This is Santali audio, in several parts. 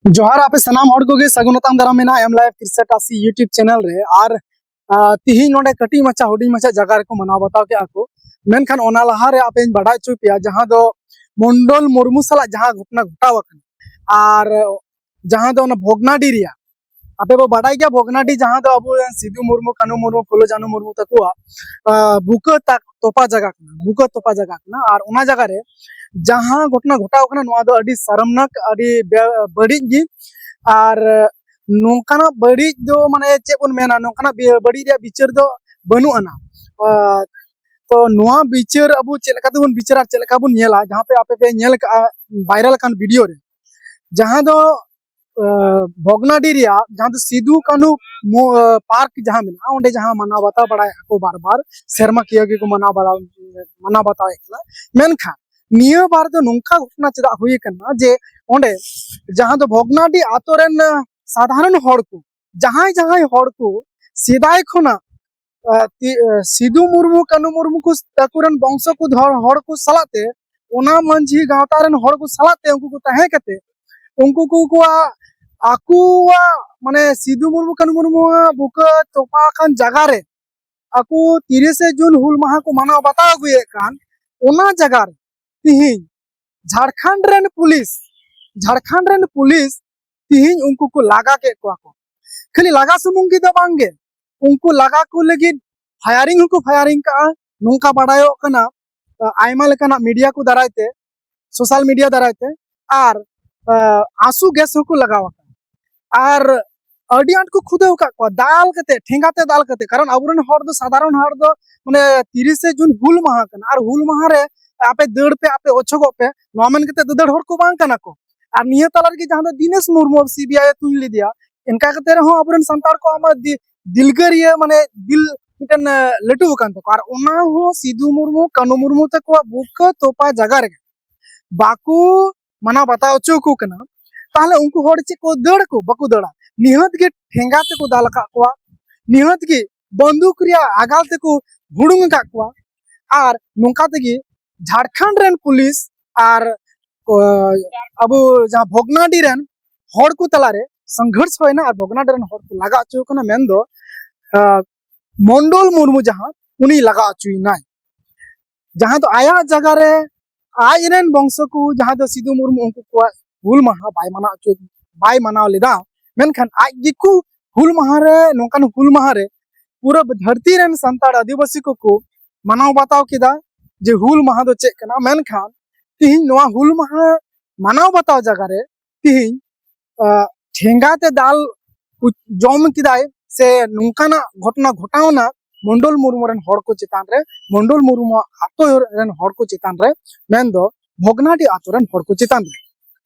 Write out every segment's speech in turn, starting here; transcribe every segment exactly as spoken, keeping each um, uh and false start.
ᱡᱚᱦᱟᱨ ᱟᱯᱮ ᱥᱟᱱᱟᱢ ᱦᱚᱲ ᱠᱚᱜᱮ, ᱥᱟᱹᱜᱩᱱ ᱟᱛᱟᱝ ᱫᱟᱨᱟᱢ ᱢᱮᱱᱟᱜᱼᱟ ᱮᱢ ᱞᱟᱭᱤᱵᱷ ᱛᱤᱨᱤᱥ ᱟᱥᱤ YouTube ᱪᱮᱱᱮᱞ ᱨᱮ᱾ ᱟᱨ ᱟᱨ ᱛᱤᱦᱤᱧ ᱱᱚᱰᱮ ᱠᱟᱹᱴᱤᱡ ᱢᱟᱪᱷᱟ, ᱦᱩᱰᱤᱧ ᱢᱟᱪᱷᱟ ᱡᱟᱭᱜᱟ ᱨᱮᱠᱚ ᱢᱟᱱᱟᱣ ᱵᱟᱛᱟᱣ ᱠᱮᱫᱼᱟ ᱠᱚ᱾ ᱢᱮᱱᱠᱷᱟᱱ ᱚᱱᱟ ᱞᱟᱦᱟᱨᱮ ᱟᱯᱮᱧ ᱵᱟᱰᱟᱭ ᱦᱚᱪᱚ ᱯᱮᱭᱟ, ᱡᱟᱦᱟᱸ ᱫᱚ ᱢᱚᱱᱰᱚᱞ ᱢᱩᱨᱢᱩ ᱥᱟᱞᱟᱜ ᱡᱟᱦᱟᱸ ᱜᱷᱚᱴᱚᱱᱟ ᱜᱷᱚᱴᱟᱣ ᱟᱠᱟᱱᱟ, ᱟᱨ ᱡᱟᱦᱟᱸ ᱫᱚ ᱚᱱᱟ ᱵᱷᱚᱜᱽᱱᱟᱰᱤ ᱨᱮᱭᱟᱜ, ᱟᱯᱮ ᱵᱚ ᱵᱟᱰᱟᱭ ᱜᱮᱭᱟ ᱵᱷᱚᱜᱽᱱᱟᱰᱤ ᱡᱟᱦᱟᱸ ᱫᱚ ᱟᱵᱚ ᱨᱮᱱ ᱥᱤᱫᱩ ᱢᱩᱨᱢᱩ, ᱠᱟᱹᱱᱩ ᱢᱩᱨᱢᱩ, ᱯᱷᱩᱞᱳ ᱡᱷᱟᱱᱩ ᱢᱩᱨᱢᱩ ᱛᱟᱠᱚᱣᱟᱜ ᱟᱸ, ᱵᱩᱠᱟᱹ ᱛᱟᱠ-, ᱛᱚᱯᱟ ᱡᱟᱭᱜᱟ ᱠᱟᱱᱟ, ᱵᱩᱠᱟᱹ ᱛᱚᱯᱟ ᱡᱟᱭᱜᱟ ᱠᱟᱱᱟ᱾ ᱟᱨ ᱚᱱᱟ ᱡᱟᱭᱜᱟ ᱨᱮ ᱡᱟᱦᱟᱸ ᱜᱷᱚᱴᱚᱱᱟ ᱜᱷᱚᱴᱟᱣ ᱠᱟᱱᱟ, ᱱᱚᱣᱟ ᱫᱚ ᱟᱹᱰᱤ ᱥᱟᱨᱢᱱᱟᱠ, ᱟᱹᱰᱤ ᱵᱮ-, ᱵᱟᱹᱲᱤᱡ ᱜᱮ᱾ ᱟᱨ ᱱᱚᱝᱠᱟᱱᱟᱜ ᱵᱟᱹᱲᱤᱡ ᱫᱚ, ᱢᱟᱱᱮ, ᱪᱮᱫ ᱵᱚᱱ ᱢᱮᱱᱟ, ᱱᱚᱝᱠᱟᱱᱟᱜ ᱵᱮ-, ᱵᱟᱹᱲᱤᱡ ᱨᱮᱭᱟᱜ ᱵᱤᱪᱟᱹᱨ ᱫᱚ ᱵᱟᱹᱱᱩᱜ ᱟᱱᱟ᱾ ᱟᱨ ᱛᱚ ᱱᱚᱣᱟ ᱵᱤᱪᱟᱹᱨ ᱟᱵᱚ ᱪᱮᱫ ᱞᱮᱠᱟ ᱛᱮᱵᱚᱱ ᱵᱤᱪᱟᱹᱨᱟ, ᱪᱮᱫ ᱞᱮᱠᱟ ᱵᱚᱱ ᱧᱮᱞᱟ, ᱡᱟᱦᱟᱸ ᱯᱮ, ᱟᱯᱮ ᱯᱮ ᱧᱮᱞ ᱠᱟᱜᱼᱟ ᱵᱷᱟᱭᱨᱟᱞ ᱟᱠᱟᱱ ᱵᱷᱤᱰᱤᱭᱳ ᱨᱮ, ᱡᱟᱦᱟᱸ ᱫᱚ ᱟᱸ, ᱵᱷᱚᱜᱽᱱᱟᱰᱤ ᱨᱮᱭᱟᱜ ᱡᱟᱦᱟᱸ ᱫᱚ ᱥᱤᱫᱩ ᱠᱟᱹᱱᱦᱩ ᱢᱩ-, ᱟᱸ, ᱯᱟᱨᱠ ᱡᱟᱦᱟᱸ ᱢᱮᱱᱟᱜᱼᱟ, ᱚᱸᱰᱮ ᱡᱟᱦᱟᱸ ᱢᱟᱱᱟᱣ ᱵᱟᱛᱟᱣ ᱵᱟᱲᱟᱭᱮᱫᱼᱟ ᱠᱚ, ᱵᱟᱨ ᱵᱟᱨ ᱥᱮᱨᱢᱟ ᱠᱤᱭᱟᱹ ᱜᱮᱠᱚ ᱢᱟᱱᱟᱣ ᱵᱟᱲᱟ-, ᱢᱟᱱᱟᱣ ᱵᱟᱛᱟᱣᱮᱫ ᱠᱟᱱᱟ᱾ ᱢᱮᱱᱠᱷᱟᱱ ᱱᱤᱭᱟᱹ ᱵᱟᱨ ᱫᱚ ᱱᱚᱝᱠᱟ ᱜᱷᱚᱴᱚᱱᱟ ᱪᱮᱫᱟᱜ ᱦᱩᱭ ᱟᱠᱟᱱᱟ ᱡᱮ ᱚᱸᱰᱮ ᱡᱟᱦᱟᱸ ᱫᱚ ᱵᱷᱚᱜᱽᱱᱟᱰᱤ ᱟᱛᱳ ᱨᱮᱱ, ᱟᱸ, ᱥᱟᱫᱷᱟᱨᱚᱱ ᱦᱚᱲ ᱠᱚ, ᱡᱟᱦᱟᱸᱭ ᱡᱟᱦᱟᱸᱭ ᱦᱚᱲ ᱠᱚ ᱥᱮᱫᱟᱭ ᱠᱷᱚᱱᱟᱜ ᱟᱸ, ᱛᱤ-, ᱟᱸ, ᱥᱤᱫᱩ ᱢᱩᱨᱢᱩ, ᱠᱟᱹᱱᱩ ᱢᱩᱨᱢᱩ ᱠᱚ ᱟᱠᱚᱨᱮᱱ ᱵᱚᱝᱥᱚ ᱠᱚ ᱦᱚᱲ, ᱦᱚᱲ ᱠᱚ ᱥᱟᱞᱟᱜ ᱛᱮ, ᱚᱱᱟ ᱢᱟᱹᱡᱷᱤ ᱜᱟᱶᱛᱟ ᱨᱮᱱ ᱦᱚᱲ ᱠᱚ ᱥᱟᱞᱟᱜ ᱛᱮ ᱩᱱᱠᱩ ᱠᱚ ᱛᱟᱦᱮᱸ ᱠᱟᱛᱮ, ᱩᱱᱠᱩ ᱠᱚ ᱠᱚᱣᱟᱜ, ᱟᱠᱚᱣᱟᱜ, ᱢᱟᱱᱮ, ᱥᱤᱫᱩ ᱢᱩᱨᱢᱩ, ᱠᱟᱹᱱᱩ ᱢᱩᱨᱢᱩᱣᱟᱜ ᱵᱩᱠᱟᱹ ᱛᱚᱯᱟ ᱟᱠᱟᱱ ᱡᱟᱭᱜᱟ ᱨᱮ ᱟᱠᱚ ᱛᱤᱨᱤᱥᱮ ᱡᱩᱱ ᱦᱩᱞ ᱢᱟᱦᱟ ᱠᱚ ᱢᱟᱱᱟᱣ ᱵᱟᱛᱟᱣ ᱟᱹᱜᱩᱭᱮᱫ ᱠᱟᱱ, ᱚᱱᱟ ᱡᱟᱭᱜᱟ ᱨᱮ ᱛᱤᱦᱤᱧ ᱡᱷᱟᱲᱠᱷᱚᱸᱰ ᱨᱮᱱ ᱯᱩᱞᱤᱥ, ᱡᱷᱟᱲᱠᱷᱚᱸᱰ ᱨᱮᱱ ᱯᱩᱞᱤᱥ ᱛᱤᱦᱤᱧ ᱩᱱᱠᱩ ᱠᱚ ᱞᱟᱜᱟ ᱠᱮᱫ ᱠᱚᱣᱟ ᱠᱚ᱾ ᱠᱷᱟᱹᱞᱤ ᱞᱟᱜᱟ ᱥᱩᱢᱩᱝ ᱜᱮ ᱫᱚ ᱵᱟᱝ ᱜᱮ, ᱩᱱᱠᱩ ᱞᱟᱜᱟ ᱠᱚ ᱞᱟᱹᱜᱤᱫ ᱯᱷᱟᱭᱟᱨᱤᱝ ᱦᱚᱸᱠᱚ ᱯᱷᱟᱭᱟᱨᱤᱝ ᱠᱟᱜᱼᱟ᱾ ᱱᱚᱝᱠᱟ ᱵᱟᱰᱟᱭᱚᱜ ᱠᱟᱱᱟ, ᱟ, ᱟᱭᱢᱟ ᱞᱮᱠᱟᱱᱟᱜ ᱢᱤᱰᱤᱭᱟ ᱠᱚ ᱫᱟᱨᱟᱭ ᱛᱮ, ᱥᱳᱥᱟᱞ ᱢᱤᱰᱤᱭᱟ ᱫᱟᱨᱟᱭ ᱛᱮ, ᱟᱨ, ᱟ, ᱟᱸᱥᱩ ᱜᱮᱥ ᱦᱚᱸᱠᱚ ᱞᱟᱜᱟᱣ ᱟᱠᱟᱫᱟ᱾ ᱟᱨ ᱟᱹᱰᱤ ᱟᱸᱴ ᱠᱚ ᱠᱷᱩᱫᱟᱹᱣ ᱟᱠᱟᱫ ᱠᱚᱣᱟ, ᱫᱟᱞ ᱠᱟᱛᱮ, ᱴᱷᱮᱸᱜᱟ ᱛᱮ ᱫᱟᱞ ᱠᱟᱛᱮ᱾ ᱠᱟᱨᱚᱱ ᱟᱵᱚᱨᱮᱱ ᱦᱚᱲ ᱫᱚ, ᱥᱟᱫᱷᱟᱨᱚᱱ ᱦᱚᱲ ᱫᱚ, ᱢᱟᱱᱮ, ᱛᱤᱨᱤᱥᱮ ᱡᱩᱱ ᱦᱩᱞ ᱢᱟᱦᱟ ᱠᱟᱱᱟ, ᱟᱨ ᱦᱩᱞ ᱢᱟᱦᱟ ᱨᱮ ᱟᱯᱮ ᱫᱟᱹᱲ ᱯᱮ, ᱟᱯᱮ ᱚᱪᱚᱜᱚᱜ ᱯᱮ, ᱱᱚᱣᱟ ᱢᱮᱱ ᱠᱟᱛᱮ ᱫᱟᱹᱫᱟᱹᱲ ᱦᱚᱲ ᱠᱚ ᱵᱟᱝ ᱠᱟᱱᱟ ᱠᱚ᱾ ᱟᱨ ᱱᱤᱭᱟᱹ ᱛᱟᱞᱟ ᱨᱮᱜᱮ ᱡᱟᱦᱟᱸ ᱫᱚ ᱫᱤᱱᱮᱥ ᱢᱩᱨᱢᱩ ᱥᱤᱵᱤᱟᱭ ᱮ ᱛᱩᱧ ᱞᱮᱫᱮᱭᱟ, ᱚᱱᱠᱟ ᱠᱟᱛᱮ ᱨᱮᱦᱚᱸ ᱟᱵᱚᱨᱮᱱ ᱥᱟᱱᱛᱟᱲ ᱠᱚᱣᱟᱜ ᱢᱟ ᱫᱤ-, ᱫᱤᱞᱜᱟᱹᱨᱤᱭᱟᱹ, ᱢᱟᱱᱮ, ᱫᱤᱞ ᱢᱤᱫᱴᱮᱱ, ᱮ, ᱞᱟᱹᱴᱩ ᱟᱠᱟᱱ ᱛᱟᱠᱚᱣᱟ᱾ ᱟᱨ ᱚᱱᱟ ᱦᱚᱸ ᱥᱤᱫᱩ ᱢᱩᱨᱢᱩ, ᱠᱟᱹᱱᱩ ᱢᱩᱨᱢᱩ ᱛᱟᱠᱚᱣᱟᱜ ᱵᱩᱠᱟᱹ ᱛᱚᱯᱟ ᱡᱟᱭᱜᱟ ᱨᱮᱜᱮ ᱵᱟᱠᱚ ᱢᱟᱱᱟᱣ ᱵᱟᱛᱟᱣ ᱦᱚᱪᱚ ᱟᱠᱚ ᱠᱟᱱᱟ᱾ ᱛᱟᱦᱞᱮ ᱩᱱᱠᱩ ᱦᱚᱲ ᱪᱮᱫ ᱠᱚ ᱫᱟᱹᱲ ᱟᱠᱚ? ᱵᱟᱠᱚ ᱫᱟᱹᱲᱟ᱾ ᱱᱤᱦᱟᱹᱛ ᱜᱮ ᱴᱷᱮᱸᱜᱟ ᱛᱮᱠᱚ ᱫᱟᱞ ᱟᱠᱟᱫ ᱠᱚᱣᱟ, ᱱᱤᱦᱟᱹᱛ ᱜᱮ ᱵᱚᱱᱫᱩᱠ ᱨᱮᱭᱟᱜ ᱟᱜᱟᱞ ᱛᱮᱠᱚ ᱦᱩᱲᱩᱝ ᱟᱠᱟᱫ ᱠᱚᱣᱟ᱾ ᱟᱨ ᱱᱚᱝᱠᱟ ᱛᱮᱜᱮ ᱡᱷᱟᱲᱠᱷᱚᱸᱰ ᱨᱮᱱ ᱯᱩᱞᱤᱥ ᱟᱨ, ᱚ, ᱟᱵᱚ ᱡᱟᱦᱟᱸ ᱵᱷᱚᱜᱽᱱᱟᱰᱤ ᱨᱮᱱ ᱦᱚᱲ ᱠᱚ ᱛᱟᱞᱟᱨᱮ ᱥᱚᱝᱜᱷᱚᱨᱥ ᱦᱩᱭᱱᱟ ᱟᱨ ᱵᱷᱚᱜᱽᱱᱟᱰᱤ ᱨᱮᱱ ᱦᱚᱲ ᱠᱚ ᱞᱟᱜᱟ ᱦᱚᱪᱚ ᱠᱟᱱᱟ, ᱢᱮᱱᱫᱚ ᱟᱸ, ᱢᱚᱱᱰᱚᱞ ᱢᱩᱨᱢᱩ ᱡᱟᱦᱟᱸ, ᱩᱱᱤ ᱞᱟᱜᱟ ᱦᱚᱪᱚᱭᱮᱱᱟᱭ, ᱡᱟᱦᱟᱸ ᱫᱚ ᱟᱭᱟᱜ ᱡᱟᱭᱜᱟ ᱨᱮ ᱟᱡ ᱨᱮᱱ ᱵᱚᱝᱥᱚ ᱠᱚ, ᱡᱟᱦᱟᱸ ᱫᱚ ᱥᱤᱫᱩ ᱢᱩᱨᱢᱩ, ᱩᱱᱠᱩ ᱠᱚᱣᱟᱜ ᱦᱩᱞ ᱢᱟᱦᱟ ᱵᱟᱭ ᱢᱟᱱᱟᱣ ᱦᱚᱪᱚ, ᱵᱟᱭ ᱢᱟᱱᱟᱣ ᱞᱮᱫᱟ᱾ ᱢᱮᱱᱠᱷᱟᱱ ᱟᱡ ᱜᱮᱠᱚ ᱦᱩᱞ ᱢᱟᱦᱟ ᱨᱮ, ᱱᱚᱝᱠᱟᱱ ᱦᱩᱞ ᱢᱟᱦᱟ ᱨᱮ ᱯᱩᱨᱟᱹ ᱫᱷᱟᱹᱨᱛᱤ ᱨᱮᱱ ᱥᱟᱱᱛᱟᱲ ᱟᱹᱫᱤᱵᱟᱹᱥᱤ ᱠᱚᱠᱚ ᱢᱟᱱᱟᱣ ᱵᱟᱛᱟᱣ ᱠᱮᱫᱟ ᱡᱮ ᱦᱩᱞ ᱢᱟᱦᱟ ᱫᱚ ᱪᱮᱫ ᱠᱟᱱᱟ᱾ ᱢᱮᱱᱠᱷᱟᱱ ᱛᱤᱦᱤᱧ ᱱᱚᱣᱟ ᱦᱩᱞ ᱢᱟᱦᱟ ᱢᱟᱱᱟᱣ ᱵᱟᱛᱟᱣ ᱡᱟᱭᱜᱟ ᱨᱮ ᱛᱤᱦᱤᱧ, ᱟᱸ, ᱴᱷᱮᱸᱜᱟ ᱛᱮ ᱫᱟᱞ ᱩᱪ-, ᱡᱚᱢ ᱠᱮᱫᱟᱭ ᱥᱮ ᱱᱚᱝᱠᱟᱱᱟᱜ ᱜᱷᱚᱴᱚᱱᱟ ᱜᱷᱚᱴᱟᱣᱱᱟ ᱢᱚᱱᱰᱚᱞ ᱢᱩᱨᱢᱩ ᱨᱮᱱ ᱦᱚᱲ ᱠᱚ ᱪᱮᱛᱟᱱ ᱨᱮ, ᱢᱚᱱᱰᱚᱞ ᱢᱩᱨᱢᱩᱣᱟᱜ ᱟᱛᱳ ᱨᱮᱱ ᱦᱚᱲ ᱠᱚ ᱪᱮᱛᱟᱱ ᱨᱮ, ᱢᱮᱱᱫᱚ ᱵᱷᱚᱜᱽᱱᱟᱰᱤ ᱟᱛᱳ ᱨᱮᱱ ᱦᱚᱲ ᱠᱚ ᱪᱮᱛᱟᱱ ᱨᱮ᱾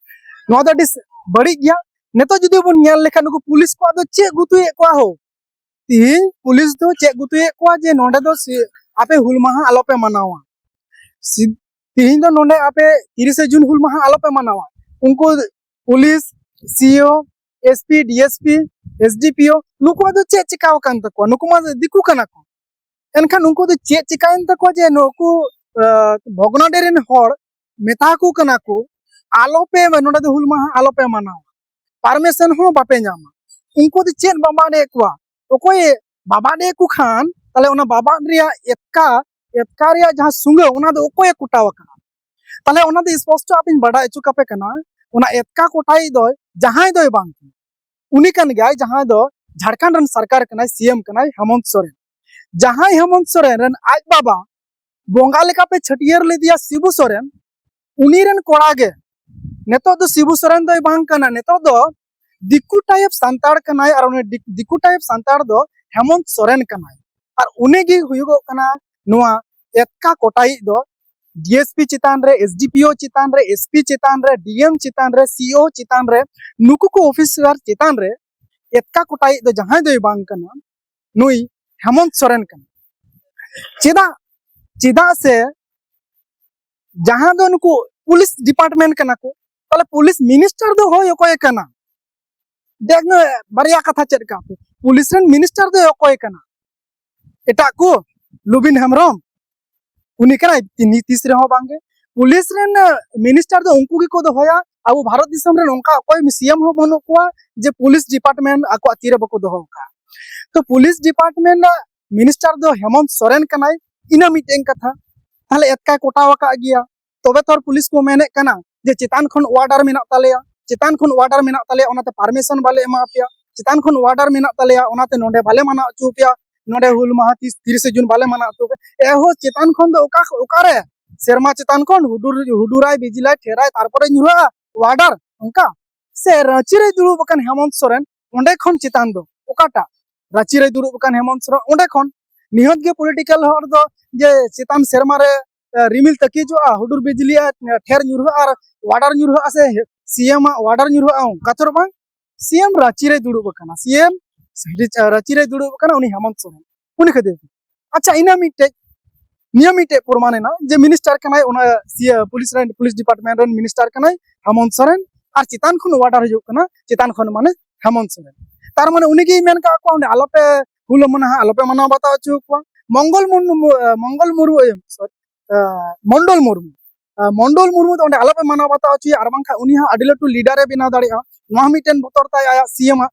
ᱱᱚᱣᱟ ᱫᱚ ᱟᱹᱰᱤ ᱥ-, ᱵᱟᱹᱲᱤᱡ ᱜᱮᱭᱟ᱾ ᱱᱤᱛᱚᱜ ᱡᱩᱫᱤ ᱵᱚᱱ ᱧᱮᱞ ᱞᱮᱠᱷᱟᱱ ᱱᱩᱠᱩ ᱯᱩᱞᱤᱥ ᱠᱚᱣᱟᱜ ᱫᱚ ᱪᱮᱫ ᱜᱩᱛᱩᱭᱮᱫ ᱠᱚᱣᱟ ᱦᱳ? ᱛᱤᱦᱤᱧ ᱯᱩᱞᱤᱥ ᱫᱚ ᱪᱮᱫ ᱜᱩᱛᱩᱭᱮᱫ ᱠᱚᱣᱟ ᱡᱮ ᱱᱚᱸᱰᱮ ᱫᱚ ᱥᱤ-, ᱟᱯᱮ ᱦᱩᱞ ᱢᱟᱦᱟ ᱟᱞᱚᱯᱮ ᱢᱟᱱᱟᱣᱟ, ᱥᱤ-, ᱛᱤᱦᱤᱧ ᱫᱚ ᱱᱚᱸᱰᱮ ᱟᱯᱮ ᱛᱤᱨᱤᱥᱮ ᱡᱩᱱ ᱦᱩᱞ ᱢᱟᱦᱟ ᱟᱞᱚᱯᱮ ᱢᱟᱱᱟᱣᱟ? ᱩᱱᱠᱩ police, C I O, S P, D S P, S D P O, ᱱᱩᱠᱩᱣᱟᱜ ᱫᱚ ᱪᱮᱫ ᱪᱤᱠᱟᱣ ᱟᱠᱟᱱ ᱛᱟᱠᱚᱣᱟ? ᱱᱩᱠᱩ ᱢᱟ ᱫᱤᱠᱩ ᱠᱟᱱᱟ ᱠᱚ᱾ ᱮᱱᱠᱷᱟᱱ ᱩᱱᱠᱩ ᱫᱚ ᱪᱮᱫ ᱪᱤᱠᱟᱭᱮᱱ ᱛᱟᱠᱚᱣᱟ ᱡᱮ ᱱᱩᱠᱩ, ᱟᱸ, ᱵᱷᱚᱜᱽᱱᱟᱰᱤ ᱨᱮᱱ ᱦᱚᱲ ᱢᱮᱛᱟ ᱠᱚ ᱠᱟᱱᱟ ᱠᱚ, "ᱟᱞᱚᱯᱮ, ᱱᱚᱸᱰᱮ ᱫᱚ ᱦᱩᱞ ᱢᱟᱦᱟ ᱟᱞᱚᱯᱮ ᱢᱟᱱᱟᱣᱟ, ᱯᱟᱨᱢᱤᱥᱚᱱ ᱦᱚᱸ ᱵᱟᱯᱮ ᱧᱟᱢᱟ"? ᱩᱱᱠᱩ ᱫᱚ ᱪᱮᱫ ᱵᱟᱵᱟᱫ ᱮᱫ ᱠᱚᱣᱟ? ᱚᱠᱚᱭᱮ ᱵᱟᱵᱟᱫ ᱮᱫ ᱠᱚ ᱠᱷᱟᱱ, ᱛᱟᱦᱞᱮ ᱚᱱᱟ ᱵᱟᱵᱟᱫ ᱨᱮᱭᱟᱜ ᱮᱛᱠᱟ, ᱮᱛᱠᱟ ᱨᱮᱭᱟᱜ ᱡᱟᱦᱟᱸ ᱥᱩᱸᱜᱟᱹ, ᱚᱱᱟ ᱫᱚ ᱚᱠᱚᱭᱮ ᱠᱚᱴᱟᱣ ᱟᱠᱟᱫᱟ? ᱛᱟᱦᱞᱮ ᱚᱱᱟ ᱫᱚ ᱥᱯᱚᱥᱴᱚ ᱟᱯᱮᱧ ᱵᱟᱰᱟᱭ ᱦᱚᱪᱚ ᱠᱟᱯᱮ ᱠᱟᱱᱟ, ᱚᱱᱟ ᱮᱛᱠᱟ ᱠᱚᱴᱟᱭᱤᱡ ᱫᱚᱭ ᱡᱟᱦᱟᱸᱭ ᱫᱚᱭ ᱵᱟᱝ ᱠᱟᱱᱟ, ᱩᱱᱤ ᱠᱟᱱ ᱜᱮᱭᱟᱭ ᱡᱟᱦᱟᱸᱭ ᱫᱚ ᱡᱷᱟᱲᱠᱷᱚᱸᱰ ᱨᱮᱱ ᱥᱚᱨᱠᱟᱨ ᱠᱟᱱᱟᱭ, ᱥᱤ ᱮᱢ ᱠᱟᱱᱟᱭ ᱦᱮᱢᱚᱱᱛ ᱥᱚᱨᱮᱱ᱾ ᱡᱟᱦᱟᱸᱭ ᱦᱮᱢᱚᱱᱛ ᱥᱚᱨᱮᱱ ᱨᱮᱱ ᱟᱡ ᱵᱟᱵᱟ ᱵᱚᱸᱜᱟ ᱞᱮᱠᱟᱯᱮ ᱪᱷᱟᱹᱴᱭᱟᱹᱨ ᱞᱮᱫᱮᱭᱟ ᱥᱤᱵᱩ ᱥᱚᱨᱮᱱ, ᱩᱱᱤ ᱨᱮᱱ ᱠᱚᱲᱟ ᱜᱮ ᱱᱤᱛᱚᱜ ᱫᱚ ᱥᱤᱵᱩ ᱥᱚᱨᱮᱱ ᱫᱚᱭ ᱵᱟᱝ ᱠᱟᱱᱟ, ᱱᱤᱛᱚᱜ ᱫᱚ ᱫᱤᱠᱩ ᱴᱟᱭᱤᱯ ᱥᱟᱱᱛᱟᱲ ᱠᱟᱱᱟᱭ᱾ ᱟᱨ ᱩᱱᱤ ᱫᱤᱠ-, ᱫᱤᱠᱩ ᱴᱟᱭᱤᱯ ᱥᱟᱱᱛᱟᱲ ᱫᱚ ᱦᱮᱢᱚᱱᱛ ᱥᱚᱨᱮᱱ ᱠᱟᱱᱟᱭ᱾ ᱟᱨ ᱩᱱᱤ ᱜᱮ ᱦᱩᱭᱩᱜᱚᱜ ᱠᱟᱱᱟ ᱱᱚᱣᱟ ᱮᱛᱠᱟ ᱠᱚᱴᱟᱭᱤᱡ ᱫᱚ᱾ ᱰᱤ ᱮᱥ ᱯᱤ ᱪᱮᱛᱟᱱ ᱨᱮ, ᱮᱥ ᱰᱤ ᱯᱤ ᱳ ᱪᱮᱛᱟᱱ ᱨᱮ, ᱮᱥ ᱯᱤ ᱪᱮᱛᱟᱱ ᱨᱮ, ᱰᱤ ᱮᱢ ᱪᱮᱛᱟᱱ ᱨᱮ, ᱥᱤ ᱤ ᱳ ᱪᱮᱛᱟᱱ ᱨᱮ, ᱱᱩᱠᱩ ᱠᱚ ᱚᱯᱷᱤᱥᱟᱨ ᱪᱮᱛᱟᱱ ᱨᱮ ᱮᱛᱠᱟ ᱠᱚᱴᱟᱭᱤᱡ ᱫᱚ ᱡᱟᱦᱟᱸᱭ ᱫᱚᱭ ᱵᱟᱝ ᱠᱟᱱᱟ, ᱱᱩᱭ ᱦᱮᱢᱚᱱᱛ ᱥᱚᱨᱮᱱ ᱠᱟᱱᱟ᱾ ᱪᱮᱫᱟᱜ? ᱪᱮᱫᱟᱜ ᱥᱮ ᱡᱟᱦᱟᱸ ᱫᱚ ᱱᱩᱠᱩ ᱯᱩᱞᱤᱥ ᱰᱤᱯᱟᱨᱴᱢᱮᱱᱴ ᱠᱟᱱᱟ ᱠᱚ, ᱛᱟᱦᱞᱮ ᱯᱩᱞᱤᱥ ᱢᱤᱱᱤᱥᱴᱟᱨ ᱫᱚ ᱦᱳᱭ ᱚᱠᱚᱭ ᱠᱟᱱᱟ? ᱫᱮᱠᱷ ᱱᱟ, ᱵᱟᱨᱭᱟ ᱠᱟᱛᱷᱟ ᱪᱮᱫ ᱞᱮᱠᱟ, ᱯᱩᱞᱤᱥ ᱨᱮᱱ ᱢᱤᱱᱤᱥᱴᱟᱨ ᱫᱚ ᱚᱠᱚᱭ ᱠᱟᱱᱟ? ᱮᱴᱟᱜ ᱠᱚ, ᱞᱩᱵᱤᱱ ᱦᱮᱢᱵᱨᱚᱢ, ᱩᱱᱤ ᱠᱟᱱᱟᱭ? ᱛᱤᱱ-, ᱛᱤᱥ ᱨᱮᱦᱚᱸ ᱵᱟᱝᱜᱮ᱾ ᱯᱩᱞᱤᱥ ᱨᱮᱱ ᱢᱤᱱᱤᱥᱴᱟᱨ ᱫᱚ ᱩᱱᱠᱩ ᱜᱮᱠᱚ ᱫᱚᱦᱚᱭᱟ ᱟᱵᱚ ᱵᱷᱟᱨᱚᱛ ᱫᱤᱥᱚᱢ ᱨᱮ ᱱᱚᱝᱠᱟ ᱚᱠᱚᱭ ᱥᱤ ᱮᱢ ᱦᱚᱸ ᱵᱟᱹᱱᱩᱜ ᱠᱚᱣᱟ ᱡᱮ ᱯᱩᱞᱤᱥ ᱰᱤᱯᱟᱨᱴᱢᱮᱱᱴ ᱟᱠᱚᱣᱟᱜ ᱛᱤᱨᱮ ᱵᱟᱠᱚ ᱫᱚᱦᱚ ᱟᱠᱟᱫᱼᱟ᱾ ᱛᱚ ᱯᱩᱞᱤᱥ ᱰᱤᱯᱟᱨᱴᱢᱮᱱᱴ ᱨᱮᱱᱟᱜ ᱢᱤᱱᱤᱥᱴᱟᱨ ᱫᱚ ᱦᱮᱢᱚᱱᱛ ᱥᱚᱨᱮᱱ ᱠᱟᱱᱟᱭ, ᱤᱱᱟᱹ ᱢᱤᱫᱴᱮᱱ ᱠᱟᱛᱷᱟ᱾ ᱛᱟᱦᱞᱮ ᱮᱛᱠᱟᱭ ᱠᱚᱴᱟᱣ ᱟᱠᱟᱫ ᱜᱮᱭᱟ, ᱛᱚᱵᱮ ᱛᱚ ᱯᱩᱞᱤᱥ ᱠᱚ ᱢᱮᱱᱮᱫ ᱠᱟᱱᱟ ᱡᱮ ᱪᱮᱛᱟᱱ ᱠᱷᱚᱱ ᱚᱨᱰᱟᱨ ᱢᱮᱱᱟᱜ ᱛᱟᱞᱮᱭᱟ, ᱪᱮᱛᱟᱱ ᱠᱷᱚᱱ ᱚᱨᱰᱟᱨ ᱢᱮᱱᱟᱜ ᱛᱟᱞᱮᱭᱟ, ᱚᱱᱟᱛᱮ ᱯᱟᱨᱢᱤᱥᱚᱱ ᱵᱟᱞᱮ ᱮᱢᱟ ᱯᱮᱭᱟ, ᱪᱮᱛᱟᱱ ᱠᱷᱚᱱ ᱚᱨᱰᱟᱨ ᱢᱮᱱᱟᱜ ᱛᱟᱞᱮᱭᱟ, ᱚᱱᱟᱛᱮ ᱱᱚᱰᱮ ᱵᱟᱞᱮ ᱢᱟᱱᱟᱣ ᱦᱚᱪᱚ ᱯᱮᱭᱟ, ᱱᱚᱰᱮ ᱦᱩᱞ ᱢᱟᱦᱟ ᱛᱤᱥ ᱛᱤᱨᱤᱥᱮ ᱡᱩᱱ ᱵᱟᱞᱮ ᱢᱟᱱᱟᱣ ᱦᱚᱪᱚ ᱯᱮᱭᱟ᱾ ᱮᱦᱚ ᱪᱮᱛᱟᱱ ᱠᱷᱚᱱ ᱫᱚ ᱚᱠᱟ, ᱚᱠᱟᱨᱮ ᱥᱮᱨᱢᱟ ᱪᱮᱛᱟᱱ ᱠᱷᱚᱱ ᱦᱩᱰᱩᱨ, ᱦᱩᱰᱩᱨᱟᱭ, ᱵᱤᱡᱽᱞᱟᱭ, ᱴᱷᱮᱨᱟᱭ, ᱛᱟᱨᱯᱚᱨᱮ ᱧᱩᱨᱦᱟᱹᱜᱼᱟ ᱚᱨᱰᱟᱨ? ᱚᱱᱠᱟ ᱥᱮ ᱨᱟᱸᱪᱤ ᱨᱮᱭ ᱫᱩᱲᱩᱵ ᱟᱠᱟᱱ ᱦᱮᱢᱚᱱᱛ ᱥᱚᱨᱮᱱ, ᱚᱸᱰᱮ ᱠᱷᱚᱱ ᱪᱮᱛᱟᱱ ᱫᱚ ᱚᱠᱟᱴᱟᱜ? ᱨᱟᱸᱪᱤ ᱨᱮᱭ ᱫᱩᱲᱩᱵ ᱟᱠᱟᱱ ᱦᱮᱢᱚᱱᱛ ᱥᱚᱨᱮᱱ, ᱚᱸᱰᱮ ᱠᱷᱚᱱ ᱱᱤᱦᱟᱹᱛ ᱜᱮ ᱯᱚᱞᱤᱴᱤᱠᱟᱞ ᱦᱚᱲ ᱫᱚ ᱡᱮ ᱪᱮᱛᱟᱱ ᱥᱮᱨᱢᱟ ᱨᱮ, ᱮ, ᱨᱤᱢᱤᱞ ᱛᱟᱹᱠᱤᱡᱚᱜᱼᱟ, ᱦᱩᱰᱩᱨ ᱵᱤᱡᱽᱞᱤᱭᱟ, ᱮ, ᱴᱷᱮᱨ ᱧᱩᱨᱦᱟᱹᱜᱼᱟ ᱟᱨ ᱚᱨᱰᱟᱨ ᱧᱩᱨᱦᱟᱹᱜᱼᱟ ᱥᱮ ᱥᱤ ᱮᱢ ᱟᱜ ᱚᱨᱰᱟᱨ ᱧᱩᱨᱦᱟᱹᱜᱼᱟ, ᱚᱱᱠᱟ ᱛᱚ ᱵᱟᱝ᱾ ᱥᱤ ᱮᱢ ᱨᱟᱸᱪᱤ ᱨᱮᱭ ᱫᱩᱲᱩᱵ ᱟᱠᱟᱱᱟ, ᱥᱤ ᱮᱢ ᱨᱟᱸᱪᱤ ᱨᱮᱭ ᱫᱩᱲᱩᱵ ᱟᱠᱟᱱᱟ ᱩᱱᱤ ᱦᱮᱢᱚᱱᱛ ᱥᱚᱨᱮᱱ, ᱩᱱᱤ ᱠᱷᱟᱹᱛᱤᱨ ᱛᱮ᱾ ᱟᱪᱪᱷᱟ, ᱤᱱᱟᱹ ᱢᱤᱫᱴᱮᱡ, ᱱᱤᱭᱟᱹ ᱢᱤᱫᱴᱮᱡ ᱯᱨᱚᱢᱟᱱ ᱮᱱᱟ ᱡᱮ ᱢᱤᱱᱤᱥᱴᱟᱨ ᱠᱟᱱᱟᱭ, ᱚᱱᱟ ᱥᱤ ᱮ, ᱯᱩᱞᱤᱥ ᱨᱮᱱ, ᱯᱩᱞᱤᱥ ᱰᱤᱯᱟᱨᱴᱢᱮᱱᱴ ᱨᱮᱱ ᱢᱤᱱᱤᱥᱴᱟᱨ ᱠᱟᱱᱟᱭ ᱦᱮᱢᱚᱱᱛ ᱥᱚᱨᱮᱱ, ᱟᱨ ᱪᱮᱛᱟᱱ ᱠᱷᱚᱱ ᱚᱨᱰᱟᱨ ᱦᱤᱡᱩᱜ ᱠᱟᱱᱟ, ᱪᱮᱛᱟᱱ ᱠᱷᱚᱱ ᱢᱟᱱᱮ ᱦᱮᱢᱚᱱᱛ ᱥᱚᱨᱮᱱ᱾ ᱛᱟᱨ ᱢᱟᱱᱮ ᱩᱱᱤ ᱜᱮᱭ ᱢᱮᱱ ᱠᱟᱜ ᱠᱚᱣᱟ ᱚᱸᱰᱮ ᱟᱞᱚᱯᱮ ᱦᱩᱞ ᱢᱟᱦᱟ ᱟᱞᱚᱯᱮ ᱢᱟᱱᱟᱣ ᱵᱟᱛᱟᱣ ᱦᱚᱪᱚ ᱠᱚᱣᱟ᱾ ᱢᱚᱝᱜᱚᱞ ᱢᱩᱨᱢᱩ, ᱮ, ᱢᱚᱝᱜᱚᱞ ᱢᱩᱨᱢᱩ, ᱮ, ᱥᱚᱨᱤ, ᱮ, ᱢᱚᱱᱰᱚᱞ ᱢᱩᱨᱢᱩ, ᱮ, ᱢᱚᱱᱰᱚᱞ ᱢᱩᱨᱢᱩ ᱫᱚ ᱚᱸᱰᱮ ᱟᱞᱚᱯᱮ ᱢᱟᱱᱟᱣ ᱵᱟᱛᱟᱣ ᱦᱚᱪᱚᱭᱟ, ᱟᱨ ᱵᱟᱝᱠᱷᱟᱱ ᱩᱱᱤ ᱦᱚᱸ ᱟᱹᱰᱤ ᱞᱟᱹᱴᱩ ᱞᱤᱰᱟᱨᱮ ᱵᱮᱱᱟᱣ ᱫᱟᱲᱮᱭᱟᱜᱼᱟ᱾ ᱱᱚᱣᱟ ᱦᱚᱸ ᱢᱤᱫᱴᱮᱱ ᱵᱚᱛᱚᱨ ᱛᱟᱭ ᱟᱭᱟᱜ ᱥᱤ ᱮᱢ ᱟᱜ,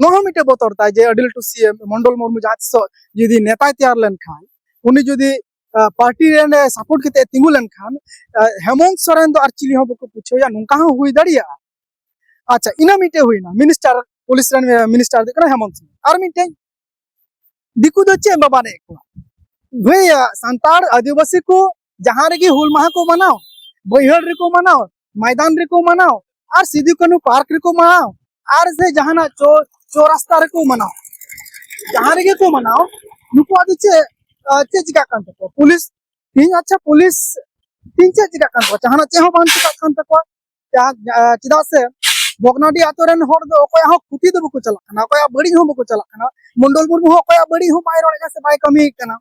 ᱱᱚᱣᱟ ᱦᱚᱸ ᱢᱤᱫᱴᱮᱱ ᱵᱚᱛᱚᱨ ᱛᱟᱭ ᱡᱮ ᱟᱹᱰᱤ ᱞᱟᱹᱴᱩ ᱥᱤ ᱮᱢ ᱢᱚᱱᱰᱚᱞ ᱢᱩᱨᱢᱩ ᱡᱟᱦᱟᱸ ᱛᱤᱥᱚᱜ ᱡᱩᱫᱤ ᱱᱮᱛᱟᱭ ᱛᱮᱭᱟᱨ ᱞᱮᱱᱠᱷᱟᱱ, ᱩᱱᱤ ᱡᱩᱫᱤ, ᱮ, ᱯᱟᱨᱴᱤ ᱨᱮ ᱥᱟᱯᱳᱨᱴ ᱠᱟᱛᱮ ᱛᱤᱸᱜᱩ ᱞᱮᱱᱠᱷᱟᱱ, ᱮ, ᱦᱮᱢᱚᱱᱛ ᱥᱚᱨᱮᱱ ᱫᱚ ᱟᱨ ᱪᱤᱞᱤ ᱦᱚᱸ ᱵᱟᱠᱚ ᱯᱩᱪᱷᱟᱹᱣᱟ, ᱱᱚᱝᱠᱟ ᱦᱚᱸ ᱦᱩᱭ ᱫᱟᱲᱮᱭᱟᱜᱼᱟ᱾ ᱟᱪᱪᱷᱟ, ᱤᱱᱟᱹ ᱢᱤᱫᱴᱮᱡ ᱦᱩᱭᱱᱟ ᱢᱤᱱᱤᱥᱴᱟᱨ, ᱯᱩᱞᱤᱥ ᱨᱮᱱ, ᱮ, ᱢᱤᱱᱤᱥᱴᱟᱨ ᱫᱚ ᱠᱟᱱᱟ ᱦᱮᱢᱚᱱᱛ ᱥᱚᱨᱮᱱ᱾ ᱟᱨ ᱢᱤᱫᱴᱮᱡ ᱫᱤᱠᱩ ᱫᱚ ᱪᱮᱫ ᱵᱟᱵᱟ ᱮᱱᱮᱡ ᱠᱚᱣᱟ? ᱵᱷᱟᱹᱭ, ᱥᱟᱱᱛᱟᱲ ᱟᱹᱫᱤᱵᱟᱹᱥᱤ ᱠᱚ ᱡᱟᱦᱟᱸ ᱨᱮᱜᱮ ᱦᱩᱞ ᱢᱟᱦᱟ ᱠᱚ ᱢᱟᱱᱟᱣ, ᱵᱟᱹᱭᱦᱟᱹᱲ ᱨᱮᱠᱚ ᱢᱟᱱᱟᱣ, ᱢᱚᱭᱫᱟᱱ ᱨᱮᱠᱚ ᱢᱟᱱᱟᱣ, ᱟᱨ ᱥᱤᱫᱩ ᱠᱟᱹᱱᱦᱩ ᱯᱟᱨᱠ ᱨᱮᱠᱚ ᱢᱟᱱᱟᱣ, ᱟᱨ ᱥᱮ ᱡᱟᱦᱟᱱᱟᱜ ᱪᱚ-, ᱪᱚᱨᱟᱥᱛᱟ ᱨᱮᱠᱚ ᱢᱟᱱᱟᱣ, ᱡᱟᱦᱟᱸ ᱨᱮᱜᱮ ᱠᱚ ᱢᱟᱱᱟᱣ, ᱱᱩᱠᱩᱣᱟᱜ ᱫᱚ ᱪᱮᱫ, ᱟ, ᱪᱮᱫ ᱪᱤᱠᱟᱜ ᱠᱟᱱ ᱛᱟᱠᱚᱣᱟ? ᱯᱩᱞᱤᱥ ᱛᱤᱦᱤᱧ, ᱟᱪᱪᱷᱟ, ᱯᱩᱞᱤᱥ ᱛᱤᱦᱤᱧ ᱪᱮᱫ ᱪᱤᱠᱟᱜ ᱠᱟᱱ ᱛᱟᱠᱚᱣᱟ? ᱡᱟᱦᱟᱱᱟᱜ ᱪᱮᱫ ᱦᱚᱸ ᱵᱟᱝ ᱪᱤᱠᱟᱜ ᱠᱟᱱ ᱛᱟᱠᱚᱣᱟ᱾ ᱡᱟᱦᱟᱸ, ᱟ, ᱪᱮᱫᱟᱜ ᱥᱮ ᱵᱷᱚᱜᱽᱱᱟᱰᱤ ᱟᱛᱳ ᱨᱮᱱ ᱦᱚᱲ ᱫᱚ ᱚᱠᱚᱭᱟᱜ ᱦᱚᱸ ᱠᱷᱩᱛᱤ ᱫᱚ ᱵᱟᱠᱚ ᱪᱟᱞᱟᱜ ᱠᱟᱱᱟ, ᱚᱠᱚᱭᱟᱜ ᱵᱟᱹᱲᱤᱡ ᱦᱚᱸ ᱵᱟᱠᱚ ᱪᱟᱞᱟᱜ ᱠᱟᱱᱟ᱾ ᱢᱚᱱᱰᱚᱞ ᱢᱩᱨᱢᱩ ᱦᱚᱸ ᱚᱠᱚᱭᱟᱜ ᱵᱟᱹᱲᱤᱡ ᱦᱚᱸ ᱵᱟᱭ ᱨᱚᱲᱮᱫ ᱠᱟᱱᱟ ᱥᱮ ᱵᱟᱭ ᱠᱟᱹᱢᱤᱭᱮᱫ ᱠᱟᱱᱟ᱾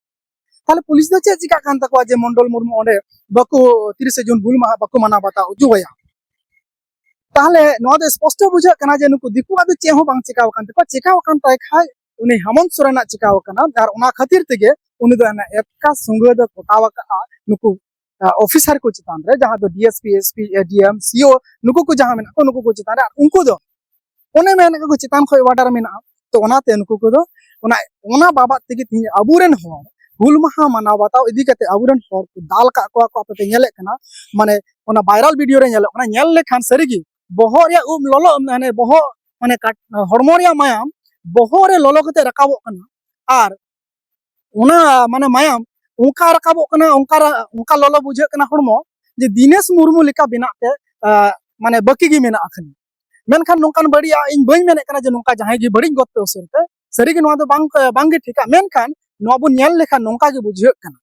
ᱛᱟᱦᱞᱮ ᱯᱩᱞᱤᱥ ᱫᱚ ᱪᱮᱫ ᱪᱤᱠᱟᱜ ᱠᱟᱱ ᱛᱟᱠᱚᱣᱟ ᱡᱮ ᱢᱚᱱᱰᱚᱞ ᱢᱩᱨᱢᱩ ᱚᱸᱰᱮ ᱵᱟᱠᱚ, ᱛᱤᱨᱤᱥᱮ ᱡᱩᱱ ᱦᱩᱞ ᱢᱟᱦᱟ ᱵᱟᱠᱚ ᱢᱟᱱᱟᱣ ᱵᱟᱛᱟᱣ ᱦᱚᱪᱚ ᱟᱭᱟ? ᱛᱟᱦᱞᱮ ᱱᱚᱣᱟ ᱫᱚ ᱥᱯᱚᱥᱴᱚ ᱵᱩᱡᱷᱟᱹᱜ ᱠᱟᱱᱟ ᱡᱮ ᱱᱩᱠᱩ ᱫᱤᱠᱩᱣᱟᱜ ᱫᱚ ᱪᱮᱫ ᱦᱚᱸ ᱵᱟᱝ ᱪᱤᱠᱟᱣ ᱟᱠᱟᱱ ᱛᱟᱠᱚᱣᱟ᱾ ᱪᱤᱠᱟᱣ ᱟᱠᱟᱱ ᱛᱟᱭ ᱠᱷᱟᱡ ᱩᱱᱤ ᱦᱮᱢᱚᱱᱛ ᱥᱚᱨᱮᱱᱟᱜ ᱪᱤᱠᱟᱣ ᱟᱠᱟᱱᱟ, ᱟᱨ ᱚᱱᱟ ᱠᱷᱟᱹᱛᱤᱨ ᱛᱮᱜᱮ ᱩᱱᱤ ᱫᱚ ᱚᱱᱟ ᱮᱛᱠᱟ ᱥᱩᱸᱜᱟᱹ ᱫᱚ ᱠᱚᱴᱟᱣ ᱟᱠᱟᱫᱼᱟ ᱱᱩᱠᱩ ᱚᱯᱷᱤᱥᱟᱨ ᱠᱚ ᱪᱮᱛᱟᱱ ᱨᱮ, ᱡᱟᱦᱟᱸ ᱫᱚ D S P, S P, D M, C O, ᱱᱩᱠᱩ ᱠᱚ ᱡᱟᱦᱟᱸ ᱢᱮᱱᱟᱜ ᱠᱚ, ᱱᱩᱠᱩ ᱠᱚ ᱪᱮᱛᱟᱱ ᱨᱮ᱾ ᱟᱨ ᱩᱱᱠᱩ ᱫᱚ ᱚᱱᱮ ᱢᱮᱱ ᱠᱚ ᱪᱮᱛᱟᱱ ᱠᱷᱚᱱ ᱚᱨᱰᱟᱨ ᱢᱮᱱᱟᱜᱼᱟ᱾ ᱛᱚ ᱚᱱᱟᱛᱮ ᱱᱩᱠᱩ ᱠᱚᱫᱚ ᱚᱱᱟ, ᱚᱱᱟ ᱵᱟᱵᱟᱫ ᱛᱮᱜᱮ ᱛᱮᱦᱮᱧ ᱟᱵᱚᱨᱮᱱ ᱦᱚᱲ ᱦᱩᱞ ᱢᱟᱦᱟ ᱢᱟᱱᱟᱣ ᱵᱟᱛᱟᱣ ᱤᱫᱤ ᱠᱟᱛᱮ ᱟᱵᱚᱨᱮᱱ ᱦᱚᱲ ᱠᱚ ᱫᱟᱞ ᱠᱟᱜ ᱠᱚᱣᱟ ᱠᱚ᱾ ᱟᱯᱮ ᱯᱮ ᱧᱮᱞᱮᱫ ᱠᱟᱱᱟ, ᱢᱟᱱᱮ ᱚᱱᱟ ᱵᱷᱟᱭᱨᱟᱞ ᱵᱷᱤᱰᱤᱭᱳ ᱨᱮ ᱧᱮᱞᱚᱜ ᱠᱟᱱᱟ, ᱧᱮᱞ ᱞᱮᱠᱷᱟᱱ ᱥᱟᱹᱨᱤᱜᱮ ᱵᱚᱦᱚᱜ ᱨᱮᱭᱟᱜ ᱩᱵ ᱞᱚᱞᱚ, ᱢᱟᱱᱮ ᱵᱚᱦᱚᱜ, ᱢᱟᱱᱮ ᱠᱟᱴ-, ᱦᱚᱲᱢᱚ ᱨᱮᱭᱟᱜ ᱢᱟᱭᱟᱢ ᱵᱚᱦᱚᱜ ᱨᱮ ᱞᱚᱞᱚ ᱠᱟᱛᱮ ᱨᱟᱠᱟᱵᱚᱜ ᱠᱟᱱᱟ᱾ ᱟᱨ ᱚᱱᱟ ᱢᱟᱱᱮ ᱢᱟᱭᱟᱢ ᱚᱱᱠᱟ ᱨᱟᱠᱟᱵᱚᱜ ᱠᱟᱱᱟ, ᱚᱱᱠᱟ ᱨᱟ-, ᱚᱱᱠᱟ ᱞᱚᱞᱚ ᱵᱩᱡᱷᱟᱹᱜ ᱠᱟᱱᱟ ᱦᱚᱲᱢᱚ, ᱡᱮ ᱫᱤᱱᱮᱥ ᱢᱩᱨᱢᱩ ᱞᱮᱠᱟ ᱵᱮᱱᱟᱜ ᱛᱮ, ᱟᱸ, ᱢᱟᱱᱮ ᱵᱟᱹᱠᱤ ᱜᱮ ᱢᱮᱱᱟᱜᱼᱟ ᱠᱷᱟᱹᱞᱤ᱾ ᱢᱮᱱᱠᱷᱟᱱ ᱱᱚᱝᱠᱟᱱ ᱵᱟᱹᱲᱤᱡᱟᱜ ᱤᱧ ᱵᱟᱹᱧ ᱢᱮᱱᱮᱫ ᱠᱟᱱᱟ ᱡᱮ ᱱᱚᱝᱠᱟ ᱡᱟᱦᱟᱸᱭ ᱜᱮ ᱵᱟᱹᱲᱤᱡ ᱜᱚᱫ ᱯᱮ ᱩᱥᱟᱹᱨᱟ ᱛᱮ, ᱥᱟᱹᱨᱤᱜᱮ ᱱᱚᱣᱟ ᱫᱚ ᱵᱟᱝ, ᱵᱟᱝᱜᱮ ᱴᱷᱤᱠᱟ᱾ ᱢᱮᱱᱠᱷᱟᱱ ᱱᱚᱣᱟ ᱵᱚᱱ ᱧᱮᱞ ᱞᱮᱠᱷᱟᱱ ᱱᱚᱝᱠᱟ ᱜᱮ ᱵᱩᱡᱷᱟᱹᱜ ᱠᱟᱱᱟ᱾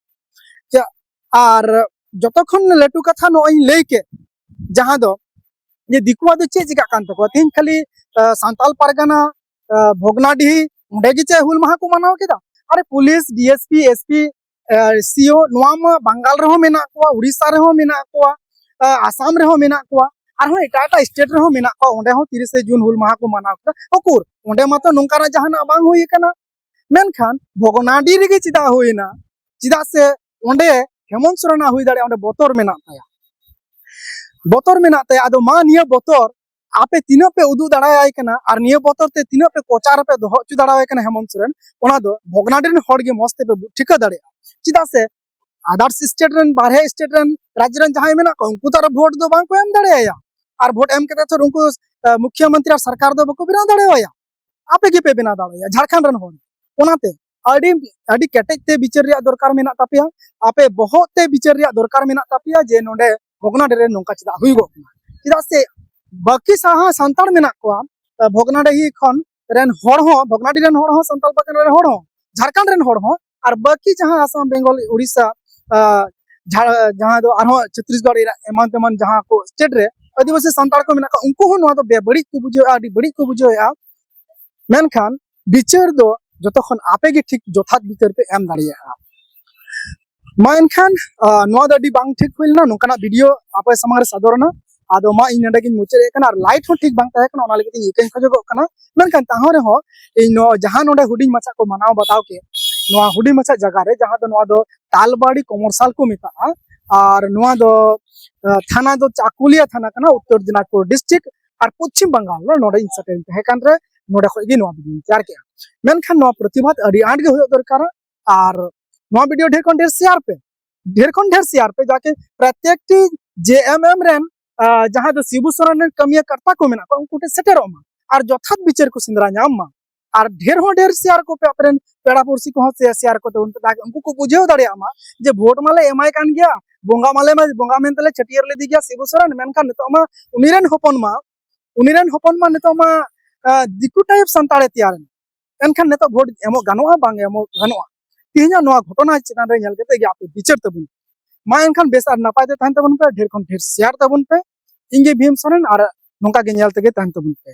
ᱪᱮ-, ᱟᱨ ᱡᱚᱛᱚ ᱠᱷᱚᱱ ᱞᱟᱹᱴᱩ ᱠᱟᱛᱷᱟ ᱱᱚᱜᱼᱚᱭ ᱤᱧ ᱞᱟᱹᱭ ᱠᱮᱫ, ᱡᱟᱦᱟᱸ ᱫᱚ ᱡᱮ ᱫᱤᱠᱩᱣᱟᱜ ᱫᱚ ᱪᱮᱫ ᱪᱤᱠᱟᱹᱜ ᱠᱟᱱ ᱛᱟᱠᱚᱣᱟ? ᱛᱮᱦᱮᱧ ᱠᱷᱟᱹᱞᱤ, ᱟᱸ, ᱥᱟᱱᱛᱟᱞ ᱯᱟᱨᱜᱟᱱᱟ, ᱟᱸ, ᱵᱷᱚᱜᱽᱱᱟᱰᱤᱦᱤ, ᱚᱸᱰᱮ ᱜᱮ ᱪᱮᱫ ᱦᱩᱞ ᱢᱟᱦᱟ ᱠᱚ ᱢᱟᱱᱟᱣ ᱠᱮᱫᱟ? ᱟᱨᱮ police, D S P, S P, ᱟᱸ, ᱥᱤ ᱳ, ᱱᱚᱣᱟ ᱢᱟ ᱵᱟᱝᱜᱟᱞ ᱨᱮᱦᱚᱸ ᱢᱮᱱᱟᱜ ᱠᱚᱣᱟ, ᱩᱲᱤᱥᱥᱟ ᱨᱮᱦᱚᱸ ᱢᱮᱱᱟᱜ ᱠᱚᱣᱟ, ᱟᱸ, ᱟᱥᱟᱢ ᱨᱮᱦᱚᱸ ᱢᱮᱱᱟᱜ ᱠᱚᱣᱟ, ᱟᱨᱦᱚᱸ ᱮᱴᱟᱜ ᱮᱴᱟᱜ ᱥᱴᱮᱴ ᱨᱮᱦᱚᱸ ᱢᱮᱱᱟᱜ ᱠᱚᱣᱟ, ᱚᱸᱰᱮ ᱦᱚᱸ ᱛᱤᱨᱤᱥᱮ ᱡᱩᱱ ᱦᱩᱞ ᱢᱟᱦᱟ ᱠᱚ ᱢᱟᱱᱟᱣ ᱠᱮᱫᱟ᱾ ᱩᱠᱩᱨ, ᱚᱸᱰᱮ ᱢᱟᱛᱚ ᱱᱚᱝᱠᱟᱱᱟᱜ ᱡᱟᱦᱟᱱᱟᱜ ᱵᱟᱝ ᱦᱩᱭ ᱟᱠᱟᱱᱟ᱾ ᱢᱮᱱᱠᱷᱟᱱ ᱵᱷᱚᱜᱽᱱᱟᱰᱤ ᱨᱮᱜᱮ ᱪᱮᱫᱟᱜ ᱦᱩᱭᱱᱟ? ᱪᱮᱫᱟᱜ ᱥᱮ ᱚᱸᱰᱮ ᱦᱮᱢᱚᱱᱛ ᱥᱚᱨᱮᱱᱟᱜ ᱦᱩᱭ ᱫᱟᱲᱮᱭᱟᱜᱼᱟ, ᱚᱸᱰᱮ ᱵᱚᱛᱚᱨ ᱢᱮᱱᱟᱜ ᱛᱟᱭᱟ, ᱵᱚᱛᱚᱨ ᱢᱮᱱᱟᱜ ᱛᱟᱭᱟ᱾ ᱟᱫᱚ ᱢᱟ ᱱᱤᱭᱟᱹ ᱵᱚᱛᱚᱨ ᱟᱯᱮ ᱛᱤᱱᱟᱹᱜ ᱯᱮ ᱩᱫᱩᱜ ᱫᱟᱲᱮᱭᱟᱭ ᱠᱟᱱᱟ ᱟᱨ ᱱᱤᱭᱟᱹ ᱵᱚᱛᱚᱨ ᱛᱮ ᱛᱤᱱᱟᱹᱜ ᱯᱮ ᱠᱚᱪᱟ ᱨᱮᱯᱮ ᱫᱚᱦᱚ ᱦᱚᱪᱚ ᱫᱟᱲᱮᱭᱟᱭ ᱠᱟᱱᱟ ᱦᱮᱢᱚᱱᱛ ᱥᱚᱨᱮᱱ, ᱚᱱᱟ ᱫᱚ ᱵᱷᱚᱜᱽᱱᱟᱰᱤ ᱨᱮᱱ ᱦᱚᱲ ᱜᱮ ᱢᱚᱸᱡᱽ ᱛᱮᱯᱮ ᱵᱩ-, ᱴᱷᱤᱠᱟᱹ ᱫᱟᱲᱮᱭᱟᱜᱼᱟ᱾ ᱪᱮᱫᱟᱜ ᱥᱮ ᱟᱫᱟᱨᱥ ᱥᱴᱮᱴ ᱨᱮᱱ, ᱵᱟᱨᱦᱮ ᱥᱴᱮᱴ ᱨᱮᱱ, ᱨᱟᱡᱽ ᱨᱮᱱ ᱡᱟᱦᱟᱸᱭ ᱢᱮᱱᱟᱜ ᱠᱚᱣᱟ, ᱩᱱᱠᱩ ᱛᱚ ᱟᱨ ᱵᱷᱳᱴ ᱫᱚ ᱵᱟᱝ ᱠᱚ ᱮᱢ ᱫᱟᱲᱮᱭᱟᱭᱟ᱾ ᱟᱨ ᱵᱷᱳᱴ ᱮᱢ ᱠᱟᱛᱮ ᱛᱚ ᱩᱱᱠᱩ, ᱟᱸ, ᱢᱩᱠᱷᱭᱚᱢᱚᱱᱛᱨᱤ ᱟᱨ ᱥᱚᱨᱠᱟᱨ ᱫᱚ ᱵᱟᱠᱚ ᱵᱮᱱᱟᱣ ᱫᱟᱲᱮᱣᱟᱭᱟ᱾ ᱟᱯᱮ ᱜᱮᱯᱮ ᱵᱮᱱᱟᱣ ᱫᱟᱲᱮᱭᱟᱜᱼᱟ, ᱡᱷᱟᱲᱠᱷᱚᱸᱰ ᱨᱮᱱ ᱦᱚᱲ᱾ ᱚᱱᱟᱛᱮ ᱟᱹᱰᱤ, ᱟᱹᱰᱤ ᱠᱮᱴᱮᱡ ᱛᱮ ᱵᱤᱪᱟᱹᱨ ᱨᱮᱭᱟᱜ ᱫᱚᱨᱠᱟᱨ ᱢᱮᱱᱟᱜ ᱛᱟᱯᱮᱭᱟ᱾ ᱟᱯᱮ ᱵᱚᱦᱚᱜ ᱛᱮ ᱵᱤᱪᱟᱹᱨ ᱨᱮᱭᱟᱜ ᱫᱚᱨᱠᱟᱨ ᱢᱮᱱᱟᱜ ᱛᱟᱯᱮᱭᱟ ᱡᱮ ᱱᱚᱰᱮ ᱵᱷᱚᱜᱽᱱᱟᱰᱤ ᱨᱮ ᱱᱚᱝᱠᱟ ᱪᱮᱫᱟᱜ ᱦᱩᱭᱩᱜᱚᱜ ᱠᱟᱱᱟ᱾ ᱪᱮᱫᱟᱜ ᱥᱮ ᱵᱟᱹᱠᱤ ᱥᱟᱦᱟ ᱥᱟᱱᱛᱟᱲ ᱢᱮᱱᱟᱜ ᱠᱚᱣᱟ, ᱟᱸ, ᱵᱷᱚᱜᱽᱱᱟᱰᱤᱦᱤ ᱠᱷᱚᱱ ᱨᱮᱱ ᱦᱚᱲ ᱦᱚᱸ, ᱵᱷᱚᱜᱽᱱᱟᱰᱤ ᱨᱮᱱ ᱦᱚᱲ ᱦᱚᱸ, ᱥᱟᱱᱛᱟᱲ ᱯᱟᱨᱜᱟᱱᱟ ᱨᱮᱱ ᱦᱚᱲ ᱦᱚᱸ, ᱡᱷᱟᱲᱠᱷᱚᱸᱰ ᱨᱮᱱ ᱦᱚᱲ ᱦᱚᱸ, ᱟᱨ ᱵᱟᱹᱠᱤ ᱡᱟᱦᱟᱸ ᱟᱥᱟᱢ, ᱵᱮᱝᱜᱚᱞ, ᱩᱲᱤᱥᱥᱟ, ᱟᱸ, ᱡᱷᱟᱲ-, ᱡᱟᱦᱟᱸ ᱫᱚ ᱟᱨᱦᱚᱸ ᱪᱷᱚᱛᱨᱤᱥᱜᱚᱲ ᱮᱢᱟᱱ ᱛᱮᱢᱟᱱ ᱡᱟᱦᱟᱸ ᱠᱚ ᱥᱴᱮᱴ ᱨᱮ ᱟᱹᱫᱤᱵᱟᱹᱥᱤ ᱥᱟᱱᱛᱟᱲ ᱠᱚ ᱢᱮᱱᱟᱜ ᱠᱚᱣᱟ, ᱩᱱᱠᱩ ᱦᱚᱸ ᱱᱚᱣᱟ ᱫᱚ ᱵᱮᱵᱟᱹᱲᱤᱡ ᱠᱚ ᱵᱩᱡᱷᱟᱹᱣᱮᱫᱼᱟ, ᱟᱹᱰᱤ ᱵᱟᱹᱲᱤᱡ ᱠᱚ ᱵᱩᱡᱷᱟᱹᱣᱮᱫᱼᱟ᱾ ᱢᱮᱱᱠᱷᱟᱱ ᱵᱤᱪᱟᱹᱨ ᱫᱚ ᱡᱚᱛᱚ ᱠᱷᱚᱱ ᱟᱯᱮ ᱜᱮ ᱴᱷᱤᱠ ᱡᱚᱛᱷᱟᱛ ᱵᱤᱪᱟᱹᱨ ᱯᱮ ᱮᱢ ᱫᱟᱲᱮᱭᱟᱜᱼᱟ᱾ ᱢᱟ ᱮᱱᱠᱷᱟᱱ, ᱟᱸ, ᱱᱚᱣᱟ ᱫᱚ ᱟᱹᱰᱤ ᱵᱟᱝ ᱴᱷᱤᱠ ᱦᱩᱭ ᱞᱮᱱᱟ, ᱱᱚᱝᱠᱟᱱᱟᱜ ᱵᱷᱤᱰᱤᱭᱳ ᱟᱯᱮ ᱥᱟᱢᱟᱝ ᱨᱮ ᱥᱚᱫᱚᱨ ᱮᱱᱟ᱾ ᱟᱫᱚ ᱢᱟ ᱤᱧ ᱱᱚᱰᱮ ᱜᱤᱧ ᱢᱩᱪᱟᱹᱫ ᱮᱫ ᱠᱟᱱᱟ᱾ ᱟᱨ ᱞᱟᱭᱤᱴ ᱦᱚᱸ ᱴᱷᱤᱠ ᱵᱟᱝ ᱛᱟᱦᱮᱸ ᱠᱟᱱᱟ, ᱚᱱᱟ ᱞᱟᱹᱜᱤᱫ ᱤᱧ ᱤᱠᱟᱹᱧ ᱠᱷᱚᱡᱚᱜᱚᱜ ᱠᱟᱱᱟ᱾ ᱢᱮᱱᱠᱷᱟᱱ ᱛᱟᱦᱚᱸ ᱨᱮᱦᱚᱸ ᱤᱧ ᱱᱚᱣᱟ ᱡᱟᱦᱟᱸ ᱱᱚᱰᱮ ᱦᱩᱰᱤᱧ ᱢᱟᱪᱷᱟ ᱠᱚ ᱢᱟᱱᱟᱣ ᱵᱟᱛᱟᱣ ᱠᱮᱫ, ᱱᱚᱣᱟ ᱦᱩᱰᱤᱧ ᱢᱟᱪᱷᱟ ᱡᱟᱭᱜᱟ ᱨᱮ ᱡᱟᱦᱟᱸ ᱫᱚ ᱱᱚᱣᱟ ᱫᱚ ᱛᱟᱞᱵᱟᱲᱤ ᱠᱚᱢᱚᱨᱥᱟᱞ ᱠᱚ ᱢᱮᱛᱟᱜᱼᱟ, ᱟᱨ ᱱᱚᱣᱟ ᱫᱚ ᱟᱸ, ᱛᱷᱟᱱᱟ ᱫᱚ ᱪᱟᱠᱩᱞᱤᱭᱟ ᱛᱷᱟᱱᱟ ᱠᱟᱱᱟ, ᱩᱛᱛᱚᱨ ᱫᱤᱱᱟᱡᱽᱯᱩᱨ ᱰᱤᱥᱴᱨᱤᱠᱴ᱾ ᱟᱨ ᱯᱚᱪᱷᱤᱢ ᱵᱟᱝᱜᱟᱞ ᱨᱮ ᱱᱚᱰᱮ ᱤᱧ ᱥᱮᱴᱮᱨ ᱛᱟᱦᱮᱸ ᱠᱟᱱ ᱨᱮ ᱱᱚᱰᱮ ᱠᱷᱚᱱ ᱜᱮ ᱱᱚᱣᱟ ᱵᱷᱤᱰᱤᱭᱳᱧ ᱛᱮᱭᱟᱨ ᱠᱮᱜᱼᱟ᱾ ᱢᱮᱱᱠᱷᱟᱱ ᱱᱚᱣᱟ ᱯᱨᱚᱛᱤᱵᱟᱫ ᱟᱹᱰᱤ ᱟᱸᱴ ᱜᱮ ᱦᱩᱭᱩᱜ ᱫᱚᱨᱠᱟᱨᱟ᱾ ᱟᱨ ᱱᱚᱣᱟ ᱵᱷᱤᱰᱤᱭᱳ ᱰᱷᱮᱨ ᱠᱷᱚᱱ ᱰᱷᱮᱨ ᱥᱮᱭᱟᱨ ᱯᱮ, ᱰᱷᱮᱨ ᱠᱷᱚᱱ ᱰᱷᱮᱨ ᱥᱮᱭᱟᱨ ᱯᱮ, ᱡᱟᱠᱮ ᱯᱨᱚᱛᱮᱠᱴᱤ ᱡᱮ ᱮᱢ ᱮᱢ ᱨᱮᱱ ᱟᱸ, ᱡᱟᱦᱟᱸᱭ ᱫᱚ ᱥᱤᱵᱩ ᱥᱚᱨᱮᱱ ᱨᱮᱱ ᱠᱟᱹᱢᱤᱭᱟᱹ ᱠᱟᱨᱛᱟ ᱠᱚ ᱢᱮᱱᱟᱜ ᱠᱚᱣᱟ, ᱩᱱᱠᱩ ᱴᱷᱮᱱ ᱥᱮᱴᱮᱨᱚᱜ ᱢᱟ ᱟᱨ ᱡᱚᱛᱷᱟᱛ ᱵᱤᱪᱟᱹᱨ ᱠᱚ ᱥᱮᱸᱫᱽᱨᱟ ᱧᱟᱢ ᱢᱟ᱾ ᱟᱨ ᱰᱷᱮᱨ ᱦᱚᱸ ᱰᱷᱮᱨ ᱥᱮᱭᱟᱨ ᱠᱚᱯᱮ, ᱟᱯᱮᱨᱮᱱ ᱯᱮᱲᱟ ᱯᱩᱲᱥᱤ ᱠᱚᱦᱚᱸ ᱥᱮ-, ᱥᱮᱭᱟᱨ ᱠᱚᱛᱮ ᱵᱚᱱ ᱯᱮ, ᱛᱟᱠᱤ ᱩᱱᱠᱩ ᱠᱚ ᱵᱩᱡᱷᱟᱹᱣ ᱫᱟᱲᱮᱭᱟᱜ ᱢᱟ ᱡᱮ ᱵᱷᱳᱴ ᱢᱟᱞᱮ ᱮᱢᱟᱭ ᱠᱟᱱ ᱜᱮᱭᱟ, ᱵᱚᱸᱜᱟ ᱢᱟᱞᱮ ᱢᱟ, ᱵᱚᱸᱜᱟ ᱢᱮᱱᱛᱮᱞᱮ ᱪᱷᱟᱹᱴᱭᱟᱹᱨ ᱞᱮᱫᱮ ᱜᱮᱭᱟ ᱥᱤᱵᱩ ᱥᱚᱨᱮᱱ, ᱢᱮᱱᱠᱷᱟᱱ ᱱᱤᱛᱚᱜ ᱢᱟ ᱩᱱᱤ ᱨᱮᱱ ᱦᱚᱯᱚᱱ ᱢᱟ, ᱩᱱᱤ ᱨᱮᱱ ᱦᱚᱯᱚᱱ ᱢᱟ ᱱᱤᱛᱚᱜ ᱢᱟ ᱟᱸ, ᱫᱤᱠᱩ ᱴᱟᱭᱤᱯ ᱥᱟᱱᱛᱟᱲᱮ ᱛᱮᱭᱟᱨ ᱮᱱᱟ᱾ ᱮᱱᱠᱷᱟᱱ ᱱᱤᱛᱚᱜ ᱵᱷᱳᱴ ᱮᱢᱚᱜ ᱜᱟᱱᱚᱜᱼᱟ, ᱵᱟᱝ ᱮᱢᱚᱜ ᱜᱟᱱᱚᱜᱼᱟ? ᱛᱮᱦᱮᱧᱟᱜ ᱱᱚᱣᱟ ᱜᱷᱚᱴᱚᱱᱟ ᱪᱮᱛᱟᱱ ᱨᱮ ᱧᱮᱞ ᱠᱟᱛᱮ ᱜᱮ ᱟᱯᱮ ᱵᱤᱪᱟᱹᱨ ᱛᱟᱵᱚᱱ ᱯᱮ᱾ ᱢᱟ ᱮᱱᱠᱷᱟᱱ ᱵᱮᱥ ᱟᱨ ᱱᱟᱯᱟᱭ ᱛᱮ ᱛᱟᱦᱮᱱ ᱛᱟᱵᱚᱱ ᱯᱮ, ᱰᱷᱮᱨ ᱠᱷᱚᱱ ᱰᱷᱮᱨ ᱥᱮᱭᱟᱨ ᱛᱟᱵᱚᱱ ᱯᱮ᱾ ᱤᱧ ᱜᱮ ᱵᱷᱤᱢ ᱥᱚᱨᱮᱱ, ᱟᱨ ᱱᱚᱝᱠᱟ ᱜᱮ ᱧᱮᱞ ᱛᱮᱜᱮ ᱛᱟᱦᱮᱱ ᱛᱟᱵᱚᱱ ᱯᱮ᱾